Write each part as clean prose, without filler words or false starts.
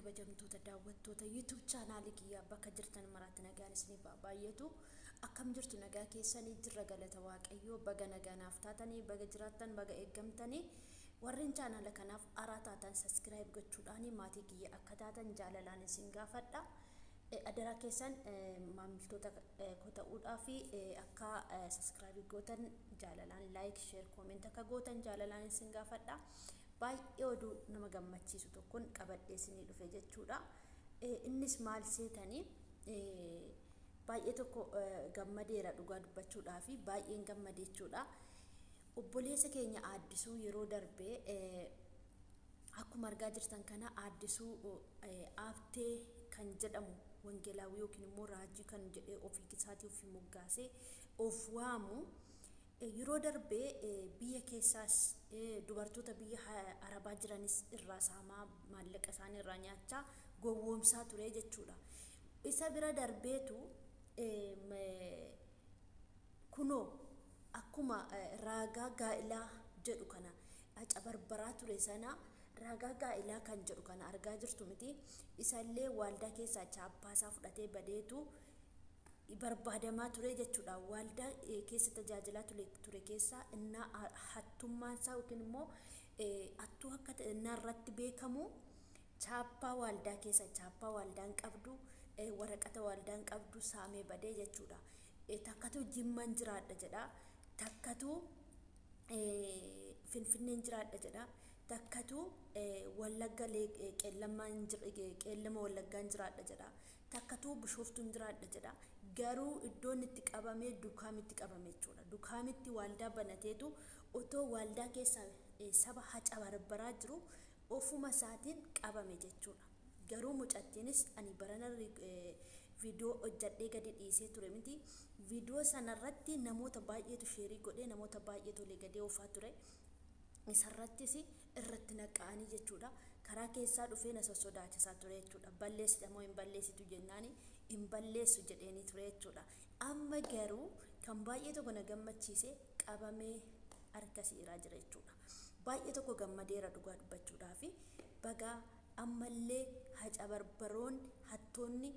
Kabajamtoota daawwattoota YouTube chaanaalii kiyyaa, bakka jirtan maraatti nagaan isiniif haa baay'atu. Akkam jirtu? Nagaa keessanii? Jirra, galata Waaqayyoo. Baga nagaa naaf taatanii, baga jiraattan, baga eeggamtanii. Warreen chaanaala kanaaf haaraa taatan subscribe gochuudhaan maatii kiyya akka taatan jaalalaan isin gaafadha. Adaraa keessan, maamiltoota koo ta'uudhaa fi akka subscribe gootan jaalalaan, like, share, comment akka gootan jaalalaan isin gaafadha. Baay'ee oduu nama gammachiisu tokkoon qabadhee isinii dhufe jechuudha. Innis maal seetanii? Baay'ee tokko gammadeera, dhugaa dubbachuudhaa fi baay'een gammade jechuudha. Obboleessa keenya Aaddisuu yeroo darbee akkuma argaa jirtan kana, Aaddisuu Aaftee kan jedhamu, wangeelaawii yookiin immoo raajii kan jedhee ofii isaatii ofii moggaasee of waamu, yeroo darbee biyya keessaas dubartoota biyya Arabaa jiranis irraa saamaa, maallaqa isaanii irraa nyaachaa, gowwoomsaa ture jechuudha. Isa bira darbeetu kunoo akkuma raagaa gaa'ilaa jedhu kana acabarbaraa ture sana, raagaa gaa'ilaa kan jedhu kana argaa jirtu miti, isallee waaldaa keessaa chaappaasaa fudhatee badeetu barbaadamaa ture jechuudha. Waaldaa keessa tajaajilaa ture keessaa innaa hattummaan isaa yookiin immoo hattuu akka ta'e innaa irratti beekamu, chaappaa waaldaa keessa, chaappaa waaldaan qabdu, waraqata waaldaan qabdu saamee badee jechuudha. Takkatu Jimman jiraadha jedha. Takkatu Finfinneen jiraadha jedha. Takkatu Wallagga Qeellama Wallaggaan jiraadha jedha. Takkatu Bishooftuun jiraadha jedha. Garuu iddoon itti qabamee Dukaamitti qabame jechuudha. Dukaamitti waaldaa banateetu otoo waaldaa keessa saba hacabarbaraa jiru ofuma isaatiin qabame jechuudha. Garuu mucattiinis ani barana viidiyoo hojjadhee gadi dhiisee ture miti. Viidiyoo sanarratti namoota baay'eetu share godhee, namoota baay'eetu olii gadee oofaa ture. Isarrattis irratti naqa'anii jechuudha. Karaa keessaa dhufee na sossodaachisaa ture jechuudha. Balleessita moo hin balleessitu jennaani, hin balleessu jedheenii ture jechuudha. Amma garuu kan baay'ee tokko na gammachiise, qabamee harka seeraa jira jechuudha. Baay'ee tokko gammadeera dhugaa dubbachuudhaafi. Bagaa ammallee hacabarbaroon hattoonni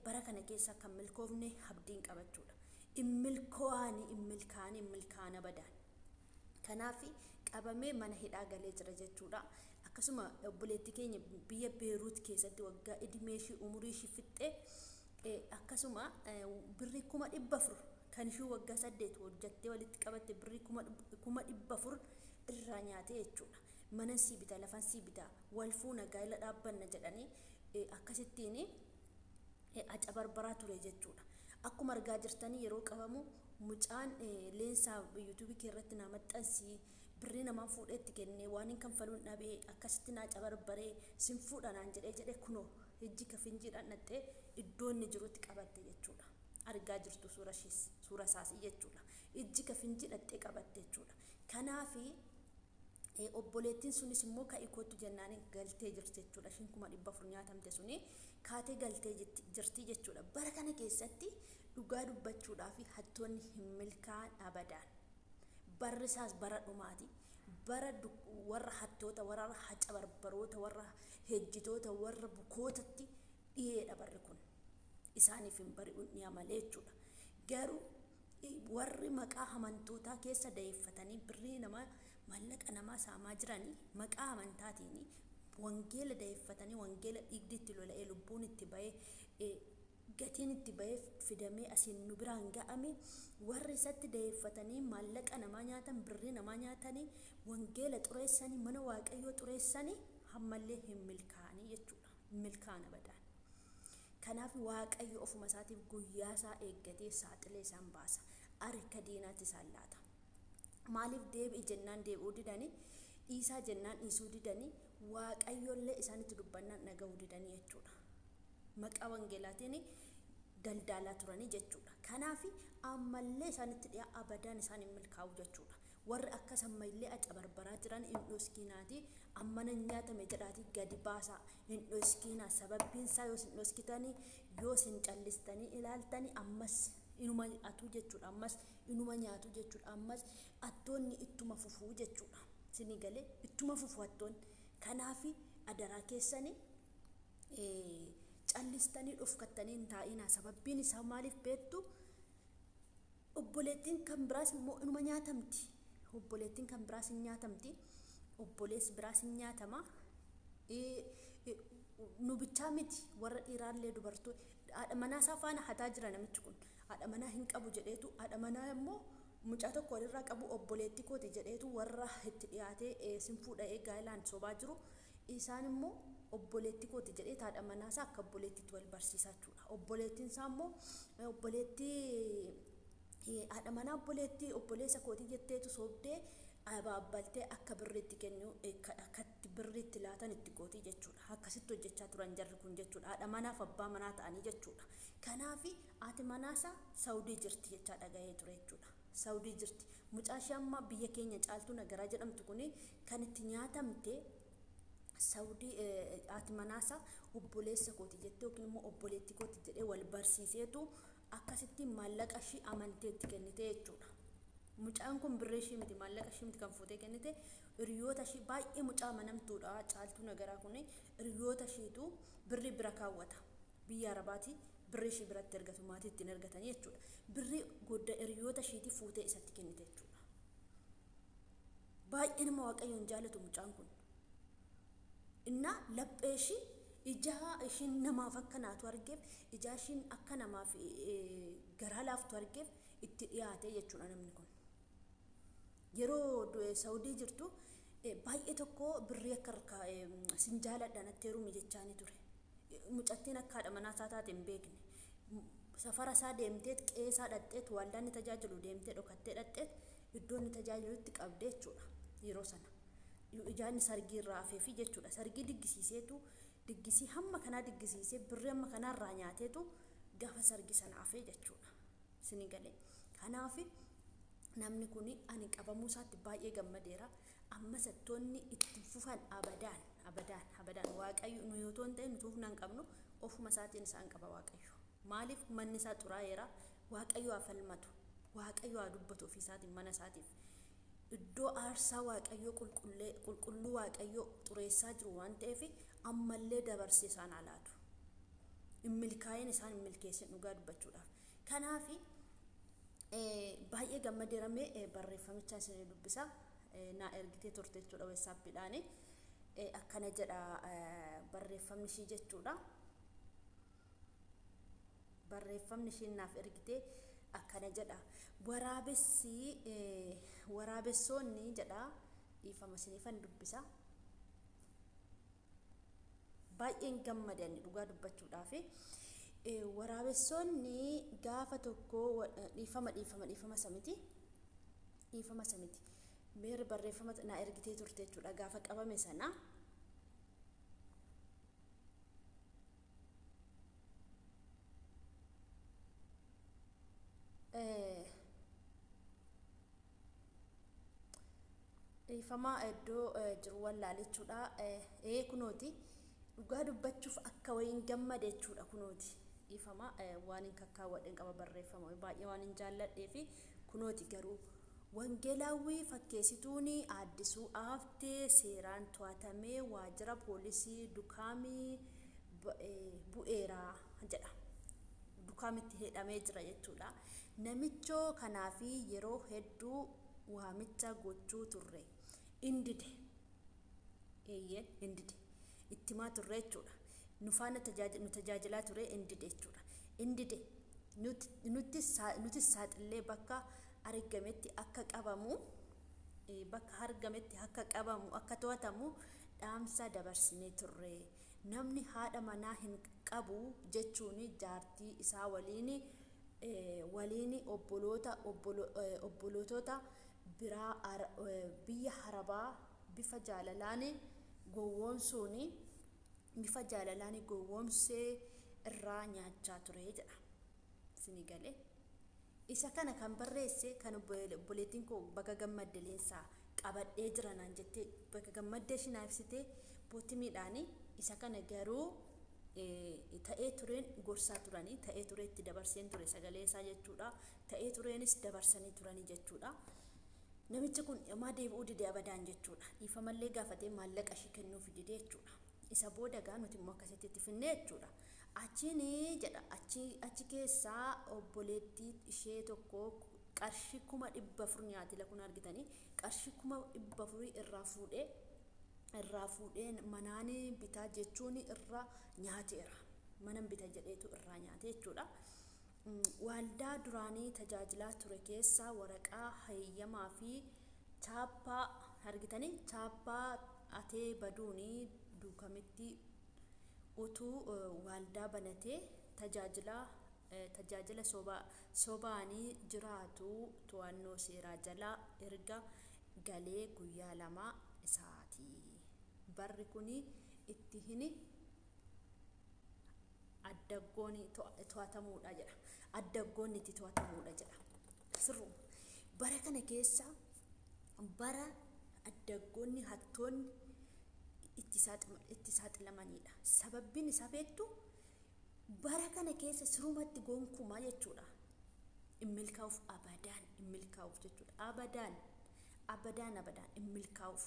bara kana keessa kan milkoofne abdiin qabachuudha. Hin milko'anii, hin milkaa'anii, hin milkaa'ana badaan. Kanaaf qabamee mana hidhaa galee jira jechuudha. Akkasuma obboleettii keenya biyya Beeruut keessatti waggaa idimee ishii, umurii ishii fixxee, akkasuma birrii 400,000 kan ishii waggaa 8 hojjattee walitti qabatte, birrii 400,000 irraa nyaatee jechuudha. Mana sii bita, lafan sii bita, wal fuuna, gaa'ela dhaabbanna jedhanii akkasittiin acabarbaraa ture jechuudha. Akkuma argaa jirtanii, yeroo qabamu mucaan leensaa YouTube kee irratti na maxxansii, birrii namaa fuudhee itti kennee, waan hin kanfaluun dhabee akkasitti naa cabarbaree, sin fuudha naan jedhee jedhee, kunoo ijji kafinjiidhaan dhattee iddoo inni jirutti qabatte jechuudha. Argaa jirtu suura ishees, suura isaas jechuudha. Ijji kafinjii dhattee qabatte jechuudha. Kanaafi obboleettiin sunis immoo ka'ii kootu jennaan galtee jirti jechuudha. Ishiin 400,000 nyaatamte suni kaatee galtee jirti jechuudha. Bara kana keessatti dhugaa dubbachuudhaaf hattoonni hin milkaa'an abadaan. Barri isaas bara dhumaati. Bara warra hattoota, warra hacabarbaroota, warra hejjitoota, warra bukootatti dhiyeedha barri kun. Isaaniif hin bari'uun dhiya malee jechuudha. Garuu warri maqaa amantootaa keessa da'eeffatanii birrii namaa, maallaqa namaa saamaa jiranii, maqaa amantaatiin wangeela da'eeffatanii, wangeela dhiigdi itti lola'ee, lubbuun itti ba'ee, gatiin itti ba'ee fidamee asiin nu biraan ga'ame, warri isatti da'eeffatanii maallaqa namaa nyaatan, birrii namaa nyaatanii, wangeela xureessanii, mana Waaqayyoo xureessanii, ammallee hin milkaa'anii jechuudha. Hin milkaa'an abadaan. Kanaaf Waaqayyo ofuma isaatiif guyyaa isaa eeggatee saaxilee isaan baasa. Harka diinaatti isaan laata. Maaliif? Deebi'i jennaan deebi'uu didanii, dhiisaa jennaan dhiisuu didanii, Waaqayyoollee isaanitti dubbannaan dhaga'uu didanii jechuudha. Maqaa wangeelaatiin daldalaa turanii jechuudha. Kanaaf ammallee isaanitti dhiyaa, abadaan isaan hin milkaa'u jechuudha. Warri akkas ammallee acabarbaraa jiran hin dhoskinaati, ammana nyaatame jedhaati gadi baasaa, hin dhoskinaa. Sababbiin isaa yoo isin dhoskitanii, yoo isin callistanii ilaaltanii, ammas inuma atuu jechuudha, ammas inuma nyaatu jechuudha, ammas attoonni ittuma fufuu jechuudha. Isinii galee? Ittuma fufuu attoonni. Kanaaf adaraa keessanii. Callistanii dhofkattanii hin taa'inaa. Sababbiin isaa maaliif beektu? Obboleettiin kan biraas immoo inuma nyaatamti. Obboleettiin kan biraas hin nyaatamti. Obboleessi biraas hin nyaatama. Nu bichaa miti, warra dhiiraallee dubartoota haadha manaa isaa faana hataa jira namichi kun. Haadha manaa hin qabu jedheetu, haadha manaa immoo mucaa tokko walirraa qabu, obboleettii kooti jedheetu warra itti dhiyaatee sin fuudha'ee gaa'ilaan sobaa jiru. Isaan immoo obboleettii kooti jedhee haadha manaa isaa akka obboleettiitti wal barsiisaa jechuudha. Obboleettiin isaa immoo obboleettii haadha manaa obboleettii obboleessa kootii jetteetu sobdee abaabbaltee akka birriitti kennu, akkatti birriitti laatan itti gootii jechuudha. Akkasitti hojjechaa turan jarri kun jechuudha. Haadha manaaf abbaa manaa ta'anii jechuudha. Kanaaf haati manaasaa Saawudii jirti jechaa dhagahee ture jechuudha. Saawudii jirti. Mucaa ishee amma biyya keenya Caaltuu Nagaraa jedhamtu kuni kan itti nyaatamte Saawudii, haati manaasaa obboleessa kooti jettee yookiin immoo obboleettii kooti jedhee wal barsiiseetu akkasitti maallaqa ishii amanteetti kennite jechuudha. Mucaan kun birrii ishii miti, maallaqa ishii miti kan fuutee kennite, hiriyoota ishii baay'ee mucaa amanamtuudha. Caaltuu Nagaraa kun hiriyoota ishiitu birrii bira kaawwata. Biyya Arabaati birrii ishii biratti ergatu, maatii ittiin ergatanii jechuudha. Birrii godda hiriyoota ishiitii fuutee isatti kennite jechuudha. Baay'ee nama Waaqayyoon jaalatu mucaan kun. Innaa laphee ishii ijaa ishiin namaaf akka naatu argeef, ijaa ishiin akka namaaf garaa laaftu argeef itti dhiyaate jechuudha namni kun. Yeroo Saawudii jirtu baay'ee tokko birrii akka harkaa sin jaaladha natti heerumi jechaanii ture. Mucattiin akka haadha manaa isaa taate hin beekne. Safara isaa deemtee, qe'ee isaa dhaqxeet, waldaa inni tajaajilu deemtee dhokattee dhaqxeet iddoo inni tajaajilutti qabdee jechuudha yeroo sana. Ijaan sargii irraa hafeefi jechuudha. Sargii diggisiiseetu, diggisii hamma kanaa diggisiisee, birrii hamma kanaa irraa nyaateetu gaafa sargii sana hafee jechuudha. Isinii galee. Kanaaf namni kun ani qabamuu isaatti baay'ee gammadeera. Amma sattoonni itti fufan abadaan abadaan abadaan Waaqayyo nu yoo hin ta'in nuti humna hin qabnu, ofuma isaatiin isaan qaba Waaqayyo. Maaliif manni isaa xuraa'eera? Waaqayyo haa falmatu. Waaqayyo haa dubbatu ofii isaatiin mana isaatiif. Iddoo aarsaa Waaqayyo qulqulluu Waaqayyo xureessaa jiru waan ta'eef ammallee dabarsee isaan haa laatu. Hin milkaa'in isaan hin milkeessin dhugaa dubbachuudhaaf. Kanaaf baay'ee gammadeeramee barreeffamicha isin dubbisa. Naa ergitee turte jechuudha WhatsAppiidhaani. Akkana jedha barreeffamni ishii jechuudha. Barreeffamni ishiin naaf ergite akkana jedha. Waraabessi, waraabessoonni jedha, dhiifama isiniifan dubbisa. Baay'een gammadan dhugaa dubbachuudhaaf. Waraabessoonni gaafa tokko, dhiifama dhiifama dhiifama samiti. Dhiifama samiti. Meerri barreeffama naa ergitee turte jechuudha gaafa qabame sana. Dhiifama, iddoo jiru wallaale jechuudha. Ee, kunooti, dhugaa dubbachuuf akka wayiin gammade jechuudha kunooti. Dhiifama, waan hin kakkaawwadhen qaba, barreeffama baay'ee waan hin jaalladhee fi kunooti garuu. Wangeelaawwii fakkeessituun Aaddisuu Aaftee seeraan to'atamee waajjira poolisii Dukaamii bu'eera jedha. Dukaamitti hidhamee jira jechuudha. Namichoo kanaaf yeroo hedduu waamicha gochuu turre. Indide. Eeyyeen, indide. Ittimaa turre jechuudha. Nu faana nu tajaajilaa ture, indide jechuudha. Indide. Nuti saaxillee bakka argametti akka qabamu, bakka argametti akka qabamu, akka to'atamu dhaamsa dabarsinee turre. Namni haadha manaa hin qabu jechuun jaartii isaa waliin obboloota obbolootota biraa biyya Arabaa bifa jaalalaan gowwoomsee irraa nyaachaa ture jedha. Isinii galee. Isa kana kan barreesse, kan obboleettiin koo baga gammadde leensaa qabadhee jira naan jettee baga gammaddee ishii naaf ibsitee bootimiidhaani. Isa kana garuu ta'ee tureen gorsaa turanii, ta'ee turee itti dabarseen ture sagalee isaa jechuudha. Ta'ee tureenis dabarsanii turanii jechuudha. Namichi kun homaa deebi'uu didee abadaan jechuudha. Dhiifamallee gaafatee maallaqa ishii kennuuf didee jechuudha. Isa booda gaa nuti immoo akkasitti itti finnee jechuudha. Achiin jedha, achi keessaa obboleettii ishee tokko qarshii 400,000 nyaate. Lakun argitanii, qarshii 400,000 irraa fuudhee manaan bitaa jechuun irraa nyaateera. Manan bita jedheetu irraa nyaate jechuudha. Waldaa duraanii tajaajilaa ture keessaa waraqaa hayyamaa fi chaappaa argitanii, chaappaa atee baduuni Duukamitti utuu waldaa banatee tajaajila sobaanii jiraatu to'annoo seeraa jalaa erga galee guyyaa 2 isaati. Barri kun itti hin addaggoon to'atamuudha jedha. Addaggoon itti to'atamuudha jedha. Sirru bara kana keessa bara addaggoonni hattoonni itti saaxilamanidha. Sababbiin isaa beektu, bara kana keessa sirumatti gonkumaa jechuudha. Hin milkaa'uuf, abadaan hin milkaa'uuf jechuudha. Abadaan, abadaan, abadaan hin milkaa'uuf.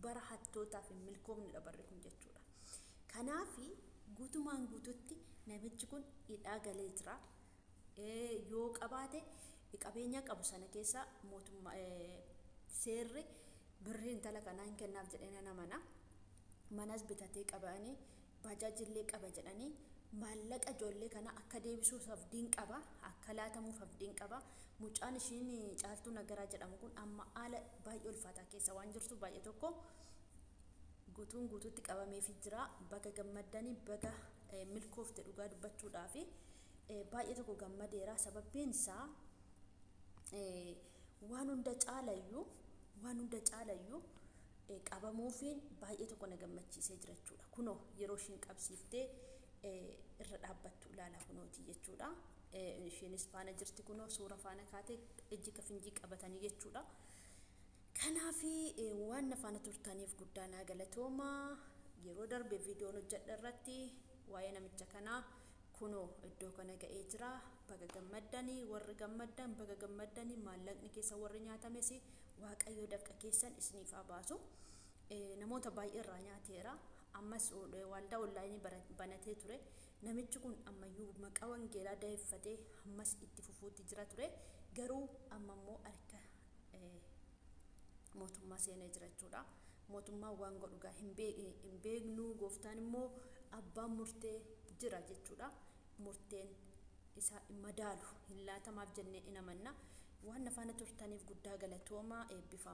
Bara hattootaaf hin milkoofnedha barri kun jechuudha. Kanaafi guutumaan guututti namichi kun hidhaa galee jira. Yoo qabaate qabeenya qabu sana keessa mootummaa seerri birrii intala kanaa hin kennaaf jedhee nan amana. Manas bitatee qabanii, baajaajillee qaba jedhanii, maallaqa ijoollee kana akka deebisuuf abdiin qaba, akka laatamuuf abdiin qaba. Mucaan ishiin Caaltuu Nagaraa jedhamu kun amma haala baay'ee ulfaataa keessa waan jirtu, baay'ee tokko guutuun guutuutti qabameefii jira. Baga gammaddanii, baga milkoofte. Dhugaa dubbachuudhaafi baay'ee tokko gammadeera. Sababbiin isaa waan hunda caalayyuu qabamuufiin baay'ee tokko na gammachiisee jira jechuudha. Kunoo yeroo ishiin qabsiiftee irra dhaabbattu ilaala kunooti jechuudha. Isheenis faana jirti, kunoo suura faana kaatee ijji kafinjii qabatanii jechuudha. Kanaafi waan na faana turtaniif guddaa naa galatooma. Yeroo darbe viidiyoon hojjedha irratti waa'ee namicha kanaa kunoo iddoo kana ga'ee jira. Baga gammaddanii, warri gammaddan baga gammaddanii, maallaqni keessa warri nyaatames Waaqayyo dafqa keessan isiniif haa baasu. Namoota baay'ee irraa nyaateera. Ammas waldaa onlaayinii banatee ture. Namichi kun ammayyuu maqaa wangeelaa da'eeffatee ammas itti fufuutti jira ture. Garuu amma immoo harka mootummaa seenee jira jechuudha. Mootummaan waan godhu gaa hin beeknu, gooftaan immoo abbaan murtee jira jechuudha. Murteen isaa hin madaalu, hin laatamaaf jennee hin amanna. Waan na faana turtaniif guddaa galatooma, eebbifama.